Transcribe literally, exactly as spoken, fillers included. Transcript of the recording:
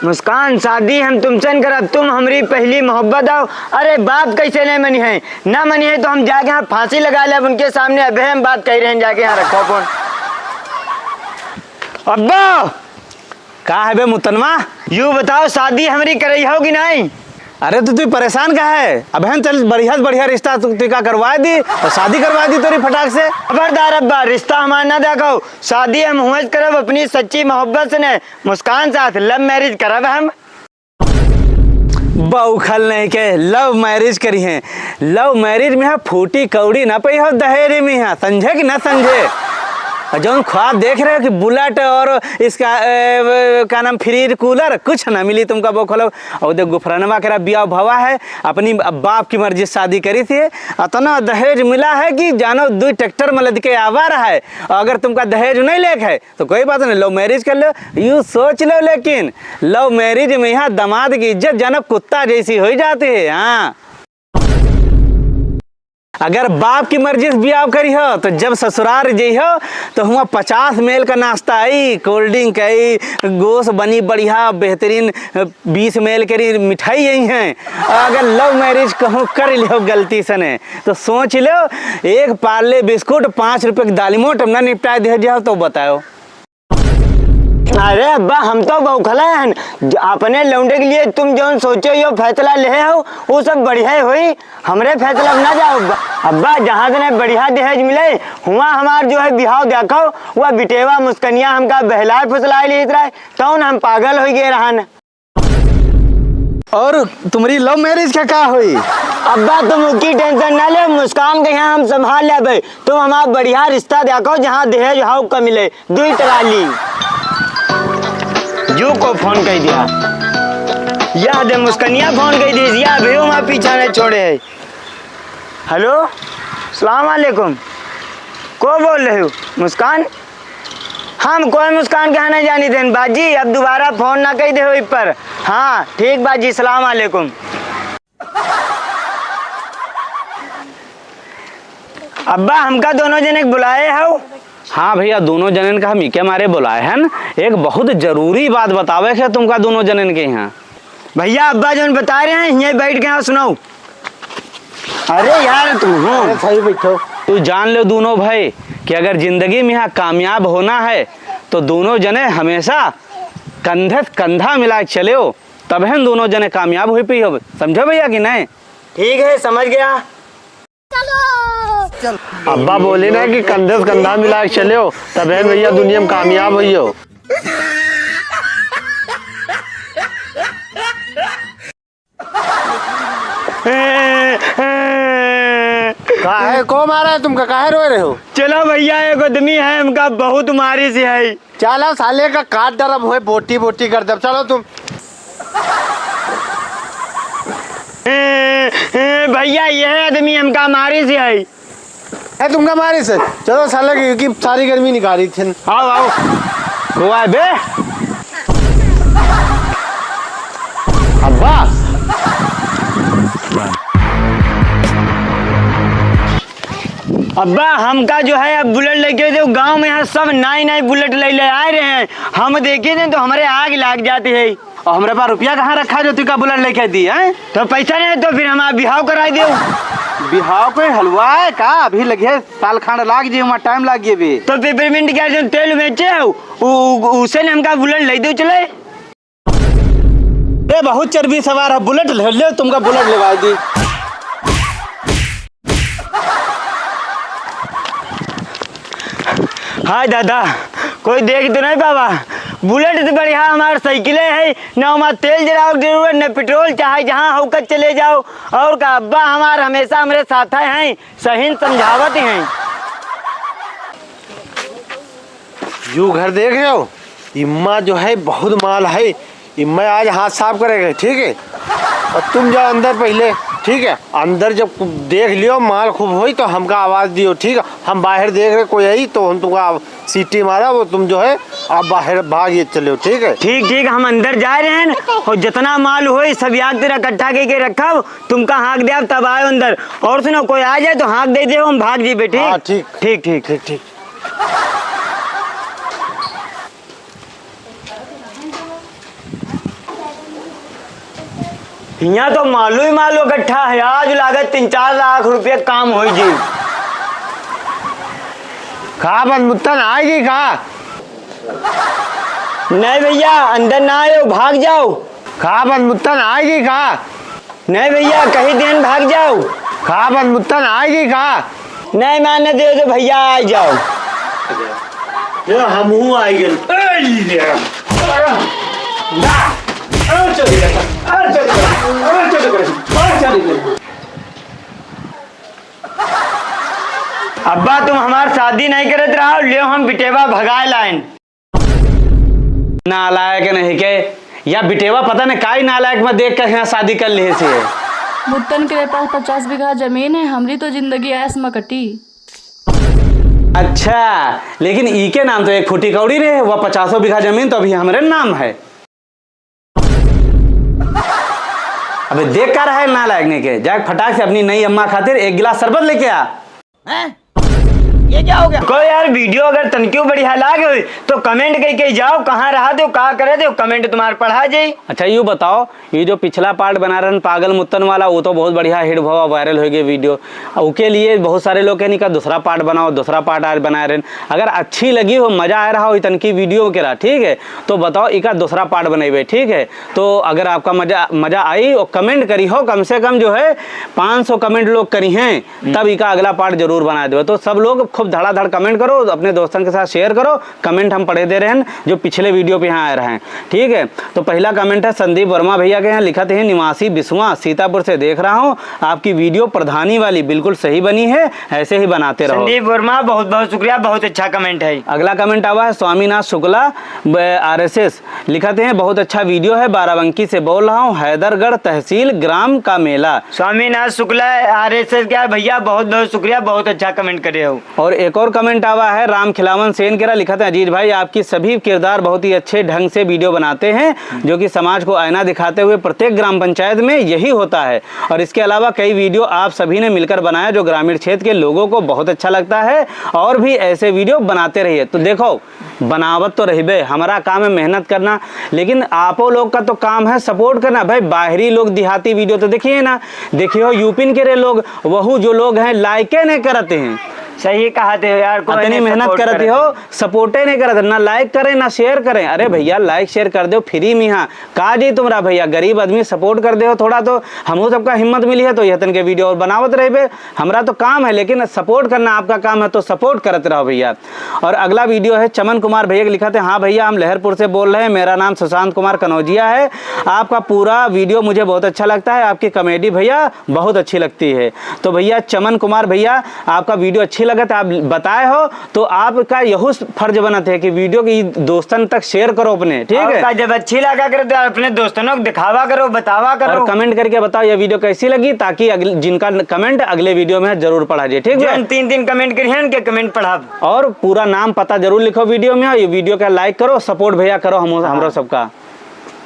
मुस्कान, शादी हम तुमसे न करब, तुम हमरी पहली मोहब्बत हो। अरे बाप कैसे नहीं मनी है, ना मनी है तो हम जाके यहाँ फांसी लगा लेब उनके सामने। अबे हम बात कही रहे हैं, जाके यहाँ रखो फोन। अब्बा! का है बे मुतनवा? यू बताओ, शादी हमरी करई हो कि नहीं? अरे तो तू परेशान का है? अबे हम चल बढ़िया से बढ़िया रिश्ता तू, तू का करवा दी और शादी करवा दी तोरी फटाक से। खबरदार अब्बा, रिश्ता हमार ना देखो, शादी हम हुए करब अपनी सच्ची मोहब्बत से ने, मुस्कान साथ। लव मैरिज करब हम। बउखल नहीं के लव मैरिज करी हैं। लव मैरिज में यहाँ फूटी कौड़ी ना पई हो, दहेज में यहाँ, समझे कि ना समझे? और जौन ख्वाब देख रहे हो कि बुलेट और इसका, ए, व-, का नाम, फ्रिज कूलर, कुछ ना मिली तुमका बउखल हो। और देख गुफरनवा केरा बियाह भवा है, अपनी बाप की मर्जी से शादी करी थी, अतना दहेज मिला है कि जानो दुई ट्रैक्टर में लद के आवा रहा है। और अगर तुमका दहेज नहीं लेके है तो कोई बात नहीं, लव मैरिज कर लो, यू सोच लो। लेकिन लव मैरिज में यहाँ दामाद की इज्जत जानो कुत्ता जैसी हो जाती है। हाँ, अगर बाप की मर्जी से बियाह करी हो तो जब ससुरार जई हो तो हुआ पचास मेल का नाश्ता आई, कोल्ड ड्रिंक आई, गोश बनी बढ़िया बेहतरीन, बीस मेल के मिठाई आई हैं। अगर लव मैरिज कहूँ कर लियो गलती से ने तो सोच लो, एक पार्ले बिस्कुट पाँच रुपये की दाली मोट अपना निपटाए दे जाओ तो बताओ। अरे अब्बा, हम तो बौखले हैं। ज-, अपने लौंडे के लिए तुम जौन सोचे हो, फैसला ले हो, वो सब बढ़िया ही होई। हमरे फैसला में ना जाओ अब्बा। अब्बा, जहाँ तने बढ़िया दहेज मिले, हुआ हमार जो है बिहाव देखो, वह बिटेवा मुस्कनिया हमका बहलाए फुसलाए लेत रहे, तौन हम पागल हो गए रहन। और तुम्हारी लव मैरिज का का होई? अब्बा, तुम उकी टेंशन ना ले, मुस्कान के यहाँ हम संभाल लेबे। तुम हमार बढ़िया रिश्ता देखो, जहाँ दहेज हाउ का मिले, दुई ट्राली। जू को फोन कर दिया, यह दे मुस्कनिया फोन कर दी, यह भी हमार पीछा नहीं छोड़े है। हेलो, सलाम वालेकुम, को बोल रहे हो? मुस्कान? हम कोई मुस्कान के यहाँ नहीं जानी देन बाजी, अब दोबारा फोन ना कही दे हो इस पर। हाँ ठीक बाजी, सलाम वालेकुम। अब्बा, हमका दोनों जने के बुलाए हो? हाँ भैया, दोनों जनन का हम इके मारे बुलाए हन। एक बहुत जरूरी बात बतावे के तुमका दोनों जनन के यहाँ। भैया, अब्बा जौन बता रहे हैं, यहीं बैठ के यहाँ सुनाओ। अरे यार, तुम हो। अरे सही बैठो। तू जान लो दोनों भाई कि अगर जिंदगी में यहाँ कामयाब होना है तो दोनों जने हमेशा कंधे से कंधा मिला के चले हो, तब हम दोनों जने कामयाब हो पी हो। समझो भैया कि नहीं? ठीक है, समझ गया। अब्बा बोले ना कि कंधे से कंधा मिला के चले हो, तब है भैया दुनिया में कामयाब हुई हो। काहे को मारा है तुमका, काहे रोए रहे हो? चलो भैया, एक आदमी है, हमका बहुत मारी से है। चलो साले का काट डरब होए, बोटी बोटी कर दब। चलो तुम। ए, ए, भैया, यह आदमी हमका मारी से है। ए, तुमका मारी से? चलो साले की, की सारी गर्मी निकाली थे। आओ, आओ। हुआ है बे? अब्बा। अब्बा, हमका जो है अब बुलेट लेके दो, गांव में यहाँ सब नाई नाई बुलेट ले ले आए रहे हैं, हम देखे थे तो हमारे आग लाग जाती है। और हमरे पास रुपया कहाँ रखा जो तुका बुलेट लेके दी है? तो पैसा नहीं तो फिर हमारा बिहाव कराई दो। बिहाव कोई हलवा है का? अभी लगे साल खांड लाग जे, वहाँ टाइम लाग जे भी। तो पेपरमिंट क्या जो तेल बेचे हो, उ-, उ-, उसे ने हमका बुलेट ले दो चले। ए, बहुत चर्बी सवार है, बुलेट ले, ले, तुमका बुलेट लेवा दी। हाय दादा, कोई देख तो नहीं पावा? बुलेट से बढ़िया हमार साइकिल है, न हमार तेल जलावे के जरूरत, न पेट्रोल, चाहे जहाँ हौकत चले जाओ। और का अब्बा हमार हमेशा हमरे साथ हैं, सही समझावत हैं। जो घर देख रहे हो, इम्मा जो है बहुत माल है, इम्मा आज हाथ साफ करेगा, ठीक है? और तुम जाओ अंदर पहले, ठीक है? अंदर जब देख लियो माल खूब होई तो हमका आवाज दियो, ठीक है? हम बाहर देख रहे कोई आई तो हम तुमका आव-, सीटी मारा, वो तुम जो है आप बाहर भाग ये चले हो, ठीक है? ठीक ठीक, हम अंदर जा रहे हैं और जितना माल होई सब याद तेरा इकट्ठा के, के रखब, तुमका हाँक दे तब आयो अंदर। और सुनो, कोई आ जाए तो हाँक दे दे, हम भाग जी बेटी। हाँ, ठीक। ठीक ठीक। ठीक ठीक। यहाँ तो मालू ही मालू इकट्ठा है, आज लागत तीन चार लाख रुपये काम होइ जी। का बंद मुत्तन आएगी का? नहीं भैया, अंदर ना आयो, भाग जाओ। का बंद मुत्तन आएगी का? नहीं भैया, कहीं देन भाग जाओ। का बंद मुत्तन आएगी का? नहीं माने दे दो भैया, आ जाओ। ये हमहू आ गए। ए, ले। ना। ए, चल गया। ए, चल गया। ए, चल गया। ए, चल गया। अब्बा, तुम हमार शादी नहीं करत रहो, ले हम बिटेवा भगाए लाइन। नालायक नहीं के, या बिटेवा पता नहीं काई नालायक में देख के यहाँ शादी कर लिए से। मुत्तन के पास पचास बीघा जमीन है, हमरी तो जिंदगी ऐश में कटी। अच्छा, लेकिन ई के नाम तो एक फुटी कौड़ी रहे, वह पचासों बीघा जमीन तो अभी हमरे नाम है। अबे देख का रहा है नालायक नहीं के, जाके फटाक से अपनी नई अम्मा खातिर एक गिलास शरबत लेके आ। हैं? ये क्या हो गया? को यार, video अगर तनकियो बढ़िया लागे होई, तो comment कई कई जाओ, कहाँ रहा दो, का करे दो, comment तुम्हार पढ़ा जाई। अच्छा, यू बताओ, ये जो पिछला part बना रहन पागल मुत्तन वाला, वो तो बहुत बढ़िया hit भवा, viral हो गए video। ओके लिए बहुत सारे लोग कहनी का दूसरा part बनाओ, दूसरा part आज बना रहन। अगर अच्छी लगी हो, मजा आ रहा हो इतनकी video के रहा, ठीक है, तो बताओ, इका दूसरा part बनेबे, ठीक है। तो अगर आपका मजा, मजा आई और comment करी हो, कम से कम जो है पाँच सौ comment लोग करी हैं, तब इका अगला part जरूर बना देबे। तो सब लोग खूब धड़ाधड़ comment करो, अपने दोस्तन के साथ share करो, comment हम पढ़े दे रहे हैं जो पिछले video पे यहाँ आए रहे हैं, ठीक है। तो पहला comment है संदीप वर्मा भैया के, यहाँ लिखत हैं, निवासी बिसुआ सीतापुर से देख रहा हूँ, आपकी video प्रधानी वाली बिल्कुल सही बनी है, ऐसे ही बनाते रहो। संदीप वर्मा, बहुत बहुत शुक्रिया, बहुत अच्छा comment है। अगला comment आवा है स्वामीनाथ शुक्ला, ब-, आरएसएस, लिखत हैं, बहुत अच्छा video है, बाराबंकी से बोल रहा हूँ, हैदरगढ़ तहसील ग्राम का मेला। स्वामीनाथ शुक्ला आरएसएस का भैया, बहुत बहुत शुक्रिया, बहुत अच्छा comment करे हो। और एक और comment आवा है राम खिलावन सेन केरा, लिखत हैं, अजीज भाई, आपकी सभी किरदार बहुत ही अच्छे ढंग से video बनाते हैं, जो कि समाज को आईना दिखाते हुए प्रत्येक ग्राम पंचायत में यही होता है। और इसके अलावा कई video आप सभी ने मिलकर बनाया, जो ग्रामीण क्षेत्र के लोगों को बहुत अच्छा लगता है, और भी ऐसे video बनाते रहिए। तो देखो, बनावत तो रहिबे, हमारा काम है मेहनत करना, लेकिन आपो लोग का तो काम है support करना। भाई, बाहरी लोग देहाती video तो देखिए ना, देखिए हो यूपिन के रे लोग, वहू जो लोग हैं, like नहीं करते हैं। सही कहा थे यार, कोई इतनी नहीं मेहनत support करते करते। हो, support ही नहीं करते, ना like करें, ना share करें। अरे भैया, like share कर दो free में, हाँ, का जी तुम्हरा भैया, गरीब आदमी support कर दे हो थोड़ा, तो हमहू सबका हिम्मत मिली है, तो यह तन के video और बनावत रहिबे। हमरा तो काम है, लेकिन support करना आपका काम है, तो support करत रहो भैया। और अगला video है चमन कुमार भैया के लिखत हैं, हाँ भैया, हम लहरपुर से बोल रहे हैं, मेरा नाम सुशांत कुमार कनौजिया है। आपका पूरा video मुझे बहुत अच्छा लगता है, आपकी comedy भैया बहुत अच्छी लगती है। तो भैया चमन कुमार भैया, आपका video अच्छी लगत है, आप बताए हो, तो आपका यहू फर्ज बनत है कि video की दोस्तन तक share करो अपने, ठीक और है? का जब अच्छी लगा करे तो अपने दोस्तनों को दिखावा करो, बतावा करो। और comment करके बताओ ये video कैसी लगी, ताकि अगले, जिनका comment अगले video में जरूर पढ़ा जाए, ठीक है? जो तीन तीन comment करी हैं, उनके comment पढ़ा। और पूरा नाम पता जरूर लिखो video में, और ये video का like करो, support भैया करो हम, हाँ। हमरो सबका।